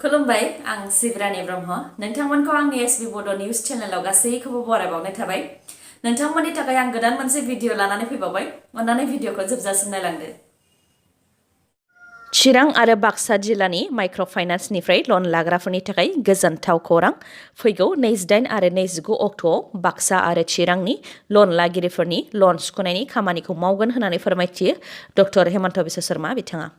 खुलुमबाय आं सिब्रानि ब्रह्म नोंथांमोनखौ आंनि sbbodonews चेनेलाव गासैखौबो बरायबावनाय थाबाय नोंथांमोननि थाखाय आं गोदान मोनसे भिडिअ लानानै फैबावबाय अन्नानै भिडिअखौ जोबजासिम नायलांदो चिरां आरो बाक्सा जिल्लानि माइक्र' फाइनान्सनिफ्राय लन लाग्राफोरनि थाखाय गोजोनथाव खौरां फैगौ 28 आरो 29 अक्ट'आव बाक्सा आरो चिरांनि लन लागिरिफोरनि लन सुख'नायनि खामानिखौ मावगोन होननानै फोरमायथियो डक्टर हेमन्त बिश्व शर्मा बिथाङा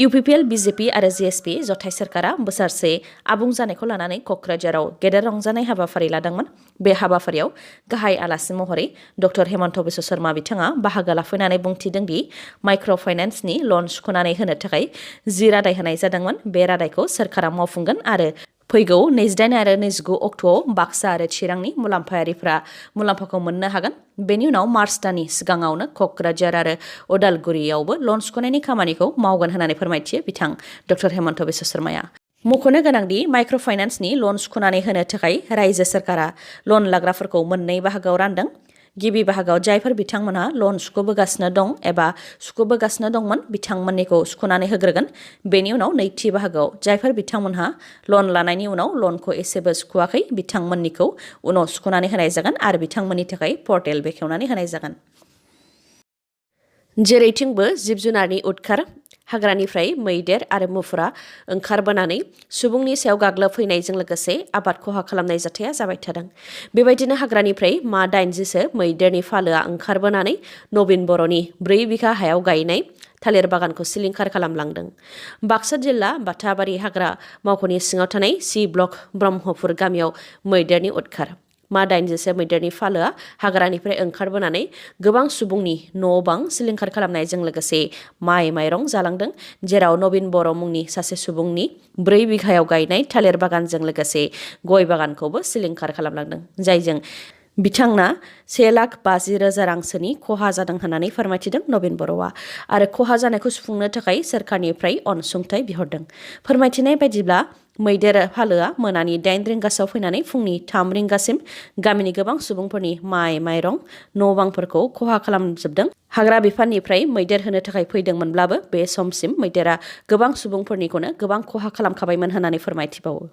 UPPL BJP आरो GSP जथाय सोरखारा बोसोरसे आबुं जानायखौ लानानै क'क्राझाराव गेदेर रंजानाय हाबाफारि लादोंमोन बे हाबाफारियाव गाहाय आलासि महरै डक्टर हेमन्त बिश्व शर्मा बिथाङा बाहागो लाफैनानै बुंथिदों दि माइक्र' फाइनान्सनि लन सुख'नानै होनो थाखाय जि रादाय होनाय जादोंमोन बे रादायखौ सोरखारा मावफुंगोन आरो फैगौ 28 आरो 29 अक्ट'आव बाक्सा आरो चिरांनि मुलाम्फायारिफ्रा मुलाम्फाखौ मोननो हागोन बेनि उनाव मार्च दाननि सिगाङावनो क'क्राझार आरो उदालगुरियावबो लन सुख'नायनि खामानिखौ मावगोन होननानै फोरमायथियो बिथां डक्टर हेमन्त बिश्व शर्माया मख'नो गोनांदि माइक्र' फाइनान्सनि लन सुख'नानै होनो थाखाय रायजो सोरखारा लन लाग्राफोरखौ मोननै बाहागोआव रानदों गिबि बाहागोआव जायफोर बिथांमोनहा लन सुख'बोगासिनो दं एबा सुख'बोगासिनो दंमोन बिथांमोननिखौ सुख'नानै होग्रोगोन बेनि उनाव नैथि बाहागोआव जायफोर बिथांमोनहा लन लानायनि उनाव लनखौ एसेबो सुख'वाखै बिथांमोननिखौ उनाव सुख'नानै होनाय जागोन आरो बिथांमोननि थाखाय पर्टेल बेखेवनानै होनाय जागोन जेरैथिंबो जिब जुनारनि उदखार हाग्रानिफ्राय मैदेर आरो मुफुरा ओंखारबोनानै सुबुंनि सायाव गाग्लोबफैनायजों लोगोसे आबाद खहा खालामनाय जाथाया जाबाय थादों बेबायदिनो हाग्रानिफ्राय मा 80सो मैदेरनि फालोआ ओंखारबोनानै नवीन बर'नि 4 बिघा हायाव गायनाय थालिर बागानखौ सिलिंखार खालामलांदों बाक्सा जिल्ला बाथाबारि हाग्रा मावख'नि सिङाव थानाय C ब्लक ब्रह्मपुर गामियाव मैदेरनि उदखार मा 80सो मैदेरनि फालोआ हाग्रानिफ्राय ओंखारबोनानै गोबां सुबुंनि न' बां सिलिंखार खालामनायजों लोगोसे माइ माइरं जालांदों जेराव नवीन बर' मुंनि सासे सुबुंनि 4 बिघायाव गायनाय थालिर बागानजों लोगोसे गय बागानखौबो सिलिंखार खालामलांदों जायजों बिथांना 1,50,000 रांसोनि खहा जादों होननानै फोरमायथिदों नवीन बर'आ आरो खहा जानायखौ सुफुंनो थाखाय सोरखारनिफ्राय अनसुंथाइ बिहरदों फोरमायथिनाय बायदिब्ला मैदेर फालोआ मोनानि 8 रिंगासोआव फैनानै फुंनि 3 रिंगासिम गामिनि गोबां सुबुंफोरनि माइ माइरं न' बांफोरखौ खहा खालामजोबदों हाग्रा बिफाननिफ्राय मैदेर होनो थाखाय फैदोंमोनब्लाबो बे समसिम मैदेरा गोबां सुबुंफोरनिखौनो गोबां खहा खालामखाबायमोन होननानै फोरमायथिबावो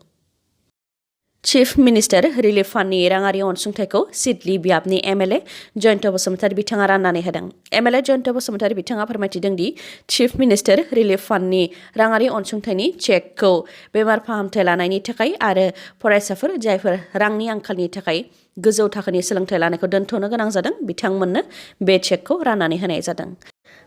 चिफ मिनिस्टार रिलिफ फान्डनि राङारि अनसुंथाइखौ सिडली बियाबनि MLA जयन्त बसुमतारी बिथाङा राननानै होदों MLA जयन्त बसुमतारी बिथाङा फोरमायथिदों दि चिफ मिनिस्टार रिलिफ फान्डनि राङारि अनसुंथाइनि चेकखौ बेमार फाहामथाय लानायनि थाखाय आरो फरायसाफोर जायफोर रांनि आंखालनि थाखाय गोजौ थाखोनि सोलोंथाइ लानायखौ दोनथ'नो गोनां जादों बिथांमोननो बे चेकखौ राननानै होनाय जादों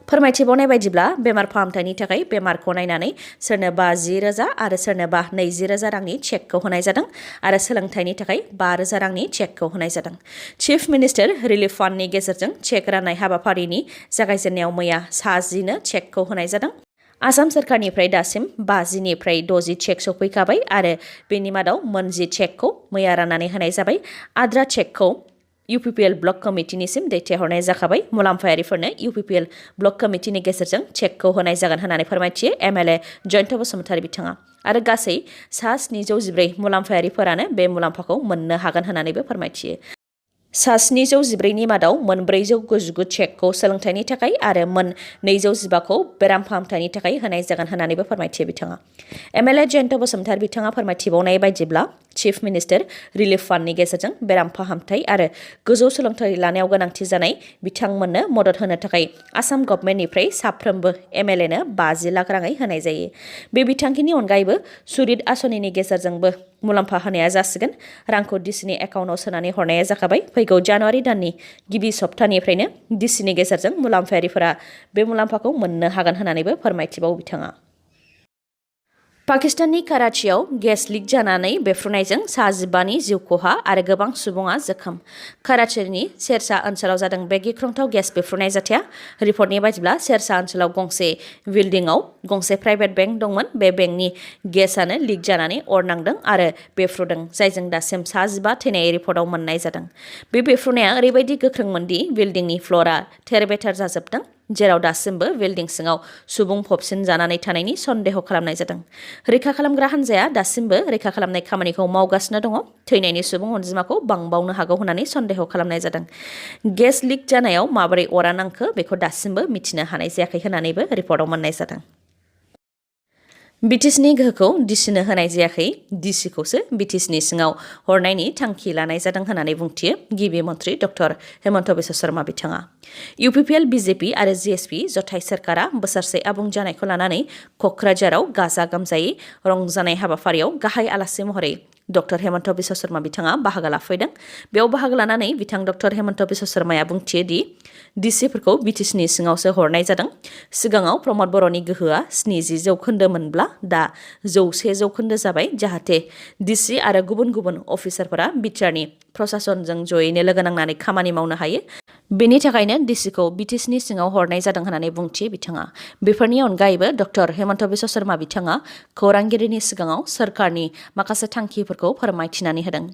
फोरमायथिबावनाय बायदिब्ला बेमार फाहामथायनि थाखाय बेमारखौ नायनानै सोरनोबा 10,000 आरो सोरनोबा 20,000 रांनि चेकखौ होनाय जादों आरो सोलोंथाइनि थाखाय 5,000 रांनि चेकखौ होनाय जादों चिफ मिनिस्टार रिलिफ फान्डनि गेजेरजों चेक राननाय हाबाफारिनि जागायजेननायाव मैया 60नो चेकखौ होनाय जादों आसाम सोरखारनिफ्राय दासिम 50निफ्राय 60 चेक सफैखाबाय आरो बेनि मादाव 10 चेकखौ मैया राननानै होनाय जाबाय आद्रा चेकखौ UPPL ब्लक कमिटिनिसिम दैथायहरनाय जाखाबाय मुलाम्फायारिफोरनो UPPL ब्लक कमिटिनि गेजेरजों चेकखौ होनाय जागोन होननानै फोरमायथियो MLA जयन्त बसुमतारी बिथाङा आरो गासै 714 मुलाम्फायारिफोरानो बे मुलाम्फाखौ मोननो हागोन होननानैबो फोरमायथियो 714नि मादाव 499 चेकखौ सोलोंथाइनि थाखाय आरो 215खौ बेराम फाहामथायनि थाखाय होनाय जागोन होननानैबो फोरमायथियो बिथाङा MLA जयन्त बसुमतारी बिथाङा फोरमायथिबावनाय बायदिब्ला चिफ मिनिस्टार रिलिफ फान्डनि गेजेरजों बेराम फाहामथाय आरो गोजौ सोलोंथाइ लानायाव गोनांथि जानाय बिथांमोननो मदद होनो थाखाय आसाम गभर्नमेन्टनिफ्राय साफ्रोमबो MLAनो 50 लाख राङै होनाय जायो बे बिथांखिनि अनगायैबो सुरित आसनिनि गेजेरजोंबो मुलाम्फा होनाया जासिगोन रांखौ डिसिनि एकाउन्टआव सोनानै हरनाया जाखाबाय फैगौ जानुवारि दाननि गिबि सप्तानिफ्रायनो डिसिनि गेजेरजों मुलाम्फायारिफोरा बे मुलाम्फाखौ मोननो हागोन होननानैबो फोरमायथिबावो बिथाङा पाकिस्ताननि कराचियाव गेस लिक जानानै बेफ्रुनायजों 15नि जिउ खहा आरो गोबां सुबुङा जोखोम कराचिनि सेरसा ओनसोलाव जादों बे गिख्रंथाव गेस बेफ्रुनाय जाथाया रिपर्टनि बायदिब्ला सेरसा ओनसोलाव गंसे बिल्डिंआव गंसे प्राइभेट बेंक दंमोन बे बेंकनि गेसानो लिक जानानै अर नांदों आरो बेफ्रुदों जायजों दासिम 15 थैनाय रिपर्टआव मोननाय जादों बे बेफ्रुनाया ओरैबायदि गोख्रोंमोन दि बिल्डिंनि फ्ल'रा थेर-बेथेर जाजोबदों जेराव दासिमबो बिल्डिं सिङाव सुबुं फबसिन जानानै थानायनि सन्देह खालामनाय जादों रैखा खालामग्रा हान्जाया दासिमबो रैखा खालामनाय खामानिखौ मावगासिनो दङ थैनायनि सुबुं अनजिमाखौ बांबावनो हागौ होननानै सन्देह खालामनाय जादों गेस लिक जानायाव माबोरै अरा नांखो बेखौ दासिमबो मिथिनो हानाय जायाखै होननानैबो रिपर्टआव मोननाय जादों बिटिसिनि गोहोखौ डिसिनो होनाय जायाखै डिसिखौसो बिटिसिनि सिङाव हरनायनि थांखि लानाय जादों होननानै बुंथियो गिबि मन्थ्रि डक्टर हेमन्त बिश्व शर्मा बिथाङा। इउपिपिएल बिजेपि आरो जिएसपि जथाय सोरखारा बोसोरसे आबुं जानायखौ लानानै क'क्राझाराव गाजा गोमजायै रंजानाय हाबाफारियाव गाहाय आलासि महरै डक्टर हेमन्त बिश्व शर्मा बिथाङा बाहागो लाफैदों। बेयाव बाहागो लानानै बिथां डक्टर हेमन्त बिश्व शर्माया बुंथियो दि डिसिफोरखौ बिटिसिनि सिङावसो हरनाय जादों। सिगाङाव प्रमद बर'नि गोहोआ 70 जौखोन्दो मोनब्ला दा 100 जौखोन्दो जाबाय, जाहाथे डिसि आरो गुबुन गुबुन अफिसारफोरा बिटिआरनि प्रशासनजों जयैनो लोगो नांनानै खामानि मावनो हायो। बेनि थाखायनो डिसिखौ बिटिसिनि सिङाव हरनाय जादों होननानै बुंथियो बिथाङा। बेफोरनि अनगायैबो डक्टर हेमन्त बिश्व शर्मा बिथाङा खौरांगिरिनि सिगाङाव सोरखारनि माखासे थांखिफोरखौ फोरमायथिनानै होदों।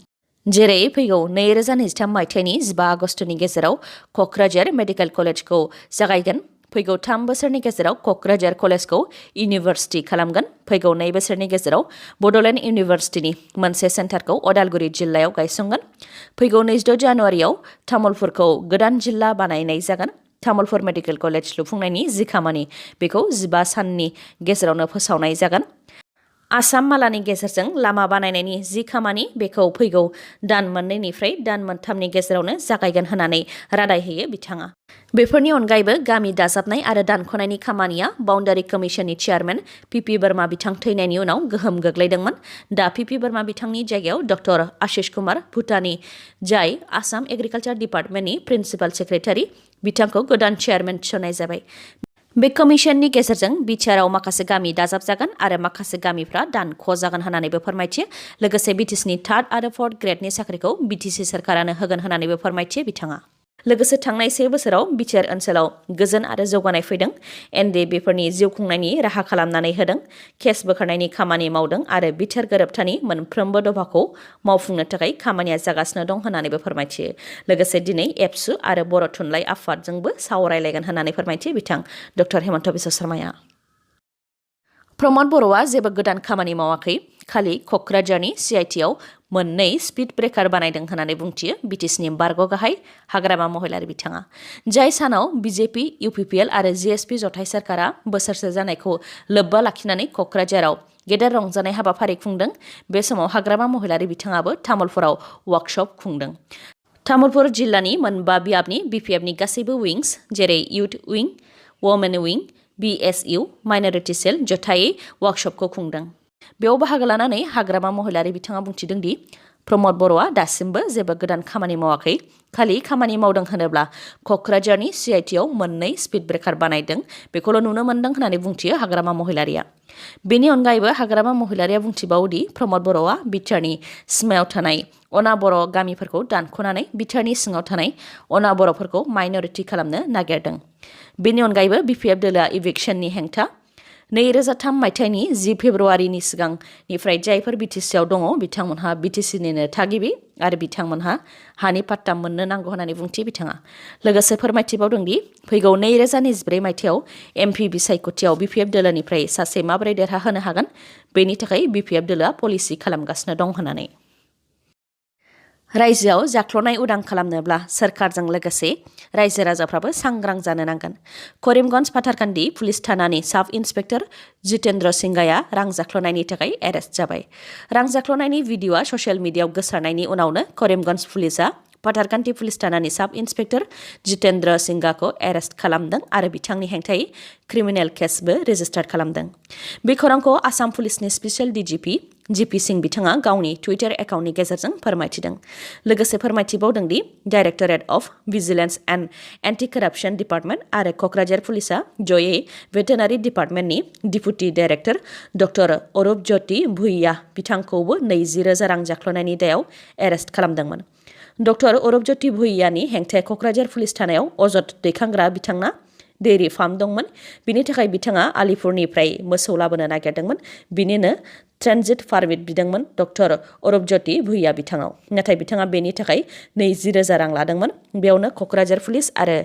जेरै फैगौ 2023 मायथाइनि 15 आगस्टनि गेजेराव क'क्राझार मेडिकेल कलेजखौ जागायगोन। फैगौ 3 बोसोरनि गेजेराव क'क्राझार कलेजखौ इउनिभार्सिटि खालामगोन। फैगौ 2 बोसोरनि गेजेराव बड'लेण्ड इउनिभार्सिटिनि मोनसे सेन्टारखौ अदालगुरि जिल्लायाव गायसंगोन। फैगौ 26 जानुवारियाव तामुलपुरखौ गोदान जिल्ला बानायनाय जागोन। तामुलपुर मेडिकेल कलेज लुफुंनायनि जि खामानि बेखौ 15 साननि गेजेरावनो फोसावनाय जागोन। आसाम मालानि गेजेरजों लामा बानायनायनि जि खामानि बेखौ फैगौ दान मोननैनिफ्राय दान मोनथामनि गेजेरावनो जागायगोन होननानै रादाय होयो बिथाङा। बेफोरनि अनगायैबो गामि दाजाबनाय आरो दानख'नायनि खामानिया बाउन्डारि कमिसननि चेयारमेन पिपि बोरमा बिथां थैनायनि उनाव गोहोम गोग्लैदोंमोन। दा पिपि बोरमा बिथांनि जायगायाव डक्टर आशिष कुमार भुटानी, जाय आसाम एग्रिकालचार डिपार्टमेन्टनि प्रिन्सिपाल सेक्रेटारि, बिथांखौ गोदान चेयारमेन थिसननाय जाबाय। बे कमिसननि गेजेरजों बिटिआरआव माखासे गामि दाजाबजागोन आरो माखासे गामिफ्रा दानख'जागोन होननानैबो फोरमायथियो। लोगोसे बिटिसिनि 3rd आरो 4th ग्रेडनि साख्रिखौ बिटिसि सोरखारानो होगोन होननानैबो फोरमायथियो बिथाङा। लोगोसे थांनाय 1 बोसोराव बिटिआर ओनसोलाव गोजोन आरो जौगानाय फैदों। एनडिएफबिफोरनि जिउ खुंनायनि राहा खालामनानै होदों। केस बोखारनायनि खामानि मावदों आरो बिटिआर गोरोबथानि मोनफ्रोमबो दफाखौ मावफुंनो थाखाय खामानिया जागासिनो दं होननानैबो फोरमायथियो। लोगोसे दिनै एबसु आरो बर' थुनलाइ आफादजोंबो सावरायलायगोन होननानै फोरमायथियो बिथां डक्टर हेमन्त बिश्व शर्माया। प्रमद बर'आ जेबो गोदान खामानि मावाखै, खालि क'क्राझारनि सिआइटिआव 2 स्पिड ब्रेकार बानायदों होननानै बुंथियो बिटिसिनि बारग' गाहाय हाग्रामा महिलारि बिथाङा। जाय सानाव बिजेपि, इउपिपिएल आरो जिएसपि जथाय सोरखारा बोसोरसे जानायखौ लोब्बा लाखिनानै क'क्राझाराव गेदेर रंजानाय हाबाफारि खुंदों, बे समाव हाग्रामा महिलारि बिथाङाबो तामुलपुराव वार्कशप खुंदों। तामुलपुर जिल्लानि 4 बियाबनि बिपिएफनि गासैबो विंस, जेरै इउथ विं, वमेन विं, बिएसइउ, माइनरिटि सेल जथायै वार्कशपखौ खुंदों। बेयाव बाहागो लानानै हाग्रामा महिलारि बिथाङा बुंथिदों दि प्रमद बर'आ दासिमबो जेबो गोदान खामानि मावाखै, खालि खामानि मावदों होनोब्ला क'क्राझारनि सिआइटिआव 2 स्पिड ब्रेकार बानायदों बेखौल' नुनो मोन्दों होननानै बुंथियो हाग्रामा महिलारिया। बेनि अनगायैबो हाग्रामा महिलारिया बुंथिबावोदि प्रमद बर'आ बिटिआरनि सिमायाव थानाय अना बर' गामिफोरखौ दानख'नानै बिटिआरनि सिङाव थानाय अना बर'फोरखौ माइनरिटि खालामनो नागिरदों। बेनि अनगायैबो बिपिएफ दोलोआ इभिक्सननि हेंथा। 2003 मायथाइनि 10 फेब्रुवारिनि सिगांनिफ्राय जायफोर बिटिसिआव दङ बिथांमोनहा बिटिसिनिनो थागिबि आरो बिथांमोनहा हानि पाट्टा मोननो नांगौ होननानै बुंथियो बिथाङा। लोगोसे फोरमायथिबावदों दि फैगौ 2024 मायथाइयाव एमपि बिसायख'थियाव बिपिएफ दोलोनिफ्राय सासे माबोरै देरहाहोनो हागोन, बेनि थाखाय बिपिएफ दोलोआ पलिसि खालामगासिनो दं होननानै। रायजोआव जाख्ल'नाय उदां खालामनोब्ला सोरखारजों लोगोसे रायजो राजाफ्राबो सांग्रां जानो नांगोन। करिमगन्ज फाथारकान्दी पुलिस थानानि साब इन्सपेक्टर जितेन्द्र सिंगाया रां जाख्ल'नायनि थाखाय एरेस्ट जाबाय। रां जाख्ल'नायनि भिडिअ'आ ससियेल मिडियायाव गोसारनायनि उनावनो करिमगन्ज पुलिसआ फाथारकान्दी पुलिस थानानि साब इन्सपेक्टर जितेन्द्र सिंगाखौ एरेस्ट खालामदों आरो बिथांनि हेंथायै क्रिमिनेल केसबो रेजिस्टार खालामदों। बे खौरांखौ आसाम पुलिसनि स्पेसियेल डिजिपि जिपि सिंह बिथाङा गावनि टुइटार एकाउन्टनि गेजेरजों फोरमायथिदों। लोगोसे फोरमायथिबावदों the directorate of vigilance and anti corruption department आरो क'क्राझार पुलिसआ जयै भेटेनारि डिपार्टमेन्टनि deputy director doctor Arup Jyoti Bhuyan बिथांखौबो 20,000 रां जाख्ल'नायनि दायाव एरेस्ट खालामदोंमोन। डक्टर अरुप ज्योति भुइयानि हेंथाया क'क्राझार पुलिस थानायाव अजद दैखांग्रा बिथांना डेयरी फार्म दंमोन। बिनि थाखाय बिथाङा आलिपुरनिफ्राय मोसौ लाबोनो नागिरदोंमोन। बिनिनो ट्रेन्जिट पारमिट बिदोंमोन डक्टर अरुप ज्योति भुइया बिथाङाव, नाथाय बिथाङा बेनि थाखाय 20,000 रां लादोंमोन। बेयावनो क'क्राझार पुलिस आरो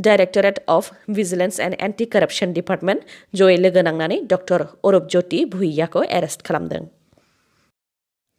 directorate of vigilance and anti corruption department जयै लोगो नांनानै डक्टर अरुप ज्योति भुइयाखौ एरेस्ट खालामदों।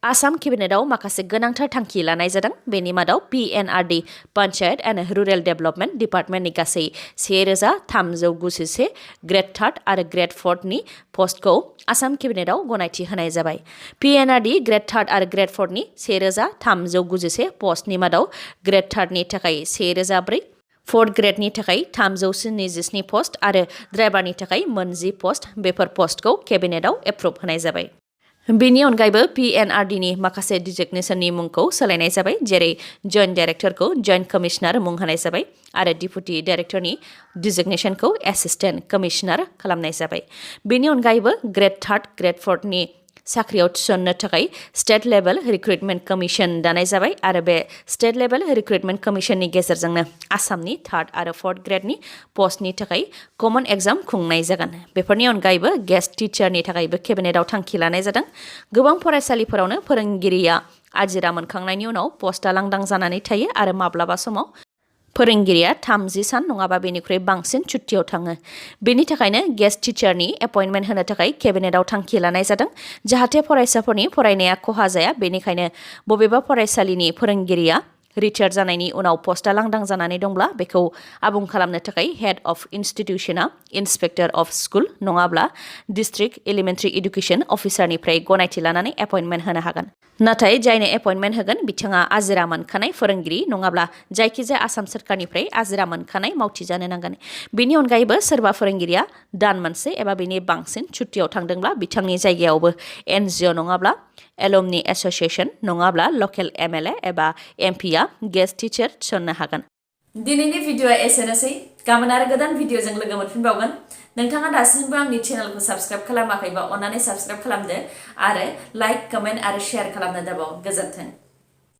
आसाम केबिनेटआव माखासे गोनांथार थांखि लानाय जादों बेनि मादाव PNRD panchayat and rural development डिपार्टमेन्टनि गासै 1391 ग्रेड 3 आरो ग्रेड 4 नि पस्टखौ आसाम केबिनेटआव गनायथि होनाय जाबाय। PNRD ग्रेड 3 आरो ग्रेड 4 नि 1391 पस्टनि मादाव ग्रेड 3 नि थाखाय 1004 फोर्थ ग्रेडनि थाखाय 327 पस्ट आरो ड्राइभारनि थाखाय 10 पस्ट बेफोर पस्टखौ केबिनेटआव एप्रुभ होनाय जाबाय। बेनि अनगायैबो PNRD नि माखासे डिजिगनेसननि मुंखौ सोलायनाय जाबाय जेरै जइन्ट डाइरेक्टरखौ जइन्ट कमिशनार मुं होनाय जाबाय आरो डिपुटि डाइरेक्टरनि डिजिगनेसनखौ एसिस्टेन्ट कमिशनार खालामनाय जाबाय। बेनि अनगायैबो ग्रेड 3 ग्रेड 4 नि साख्रियाव थिसननो थाखाय स्टेट लेभेल रिक्रुटमेन्ट कमिशन दानाय जाबाय आरो बे स्टेट लेभेल रिक्रुटमेन्ट कमिशननि गेजेरजोंनो आसामनि 3rd आरो 4th ग्रेडनि पस्टनि थाखाय कमन एग्जाम खुंनाय जागोन। बेफोरनि अनगायैबो गेस्ट टिचारनि थाखायबो केबिनेटआव थांखि लानाय जादों। गोबां फरायसालिफोरावनो फोरोंगिरिया आजिरा मोनखांनायनि उनाव पस्टआ लांदां जानानै थायो आरो माब्लाबा समाव फोरोंगिरिया 30 सान नङाबा बेनिख्रुइ बांसिन छुट्टियाव थाङो। बेनि थाखायनो गेस्ट टिचारनि एपइन्टमेन्ट होनो थाखाय केबिनेटआव थांखि लानाय जादों जाहाथे फरायसाफोरनि फरायनाया खहा जाया। बेनिखायनो बबेबा फरायसालिनि फोरोंगिरिया रिटायार जानायनि उनाव पस्टआ लांदां जानानै दंब्ला बेखौ आबुं खालामनो थाखाय हेड अफ इन्स्टिट्यूशना इन्सपेक्टर अफ स्कुल नङाब्ला डिस्ट्रिक्ट एलिमेन्टारि एडुकेशन अफिसारनिफ्राय गनायथि लानानै एपइन्टमेन्ट होनो हागोन। नाथाय जायनो एपइन्टमेन्ट होगोन बिथाङा आजिरा मोनखानाय फोरोंगिरि नङाब्ला जायखिजाया आसाम सोरखारनिफ्राय आजिरा मोनखानाय मावथि जानो नांगोन। बेनि अनगायैबो सोरबा फोरोंगिरिया दान मोनसे एबा बेनि बांसिन छुट्टियाव थांदोंब्ला बिथांनि जायगायावबो NGO नङाब्ला एलुमनि एसोसिएशन नङाब्ला लकेल MLA एबा MPआ गेस्ट टिचार थिसननो हागोन। दिनैनि भिडिअआ एसेनोसै। गाबोन आरो गोदान भिडिअजों लोगो मोनफिनबावगोन। नोंथाङा दासिमबो आंनि चेनेलखौ साबस्क्राइब खालामाखैबा अन्नानै साबस्क्राइब खालामदो आरो लाइक, कमेन्ट आरो शेयार खालामनो दाबाव। गोजोन्थों।